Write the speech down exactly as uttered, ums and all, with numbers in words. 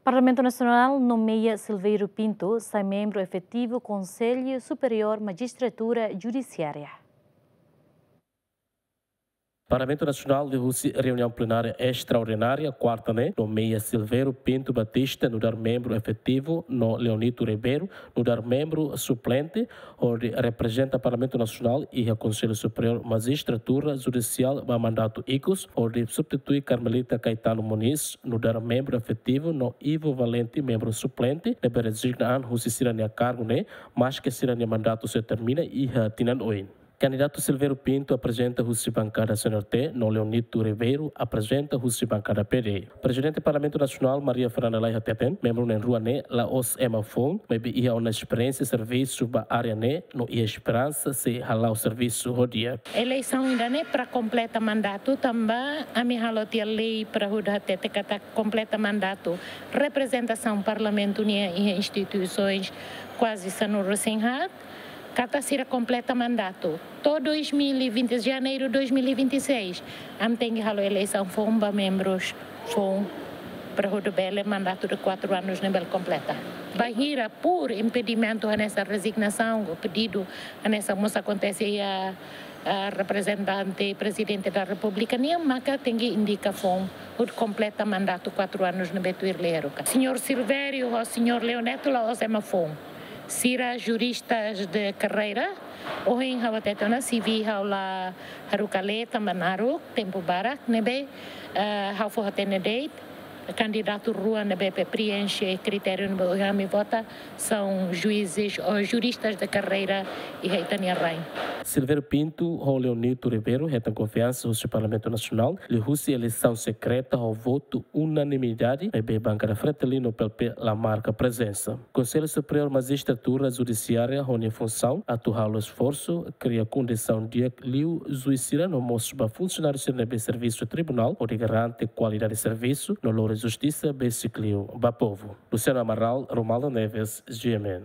Parlamentu Nasionál nomeia Silveiro Pinto sai membru efetivu Konsellu Superiór Majistratura Judisiária. Parlamentu Nasionál liuhusi reuniaun plenária estraordinária kuarta ne'e nomeia Silveiro Pinto Batista nu'udar membru efetivu no Leonito Ribeiro nu'udar membru suplente, hodi reprezenta Parlamentu Nasionál iha Konsellu Superiór Majistratura Judisiál ba mandatu ikus, hodi substitui Carmelita Caetano Moniz nu'udar membru efetivu no Ivo Valente membru suplente, ne'ebé rezigna an husi sira-nia kargu ne'e, maske sira-nia mandatu sei termina iha tinan oin. Kandidatu Silveiro Pinto aprezenta husi bankada C N R T no Leonito Ribeiro aprezenta husi bankada P D. Prezidente Parlamentu Nasionál Maria Fernanda Lay hateten, membru na'in-rua ne'e la'ós ema foun, maibé iha ona esperiénsia servisu ba área ne'e no iha esperansa sei hala'o servisu ho di'ak. Eleisaun ida-ne'e para kompleta mandatu, tanba ami halo tiha lei para hodi hatete katak kompleta mandatu. Reprezentasaun Parlamentu nian iha instituisoens kuaze sanulu-resin-haat, katak sira kompleta mandatu. To'o dois mil e vinte, janeiru dois mil e vinte e seis, ami tenke halo eleisaun foun ba membrus foun para hodi bele mandatu de quatro anos ne'e bele kompleta. Bainhira por impedimentu hanesan rezignasaun ou pedidu hanesan mós akontese iha, ah, reprezentante Prezidente da Repúblika nian, maka tenke indika foun hodi kompleta mandatu quatro anos ne'ebé tuir lei haruka. Señór Silvério ho Señór Leonito la'ós ema foun. Sira juristas de carreira, ohin ha'u hatete ona, se vi ha'u la haruka lee tanba naruk tempu barak, ne'ebé, eh, ha'u fó hatene de'it, kandidatu rua ne'ebé preenxe kritériu ne'ebé ohin ami vota, são juízes ou juristas de carreira iha ita-nia rain. Silvério Pinto ho Leonito Ribeiro hetan konfiansa husi Parlamentu Nasionál liuhusi eleisaun sekreta ho votu unanimidade, maibé bankada Fretilin no P L P la marka prezensa. Konsellu Superiór Majistratura Judisiária ho nia funsaun atu halo esforsu kria kondisaun di'ak liu juís sira no mós ba funsionáriu sira ne'ebé servisu tribunál hodi garante kualidade servisu no lori justisa besik liu ba povu. Luciano Amaral, Romaldo Neves, G M N.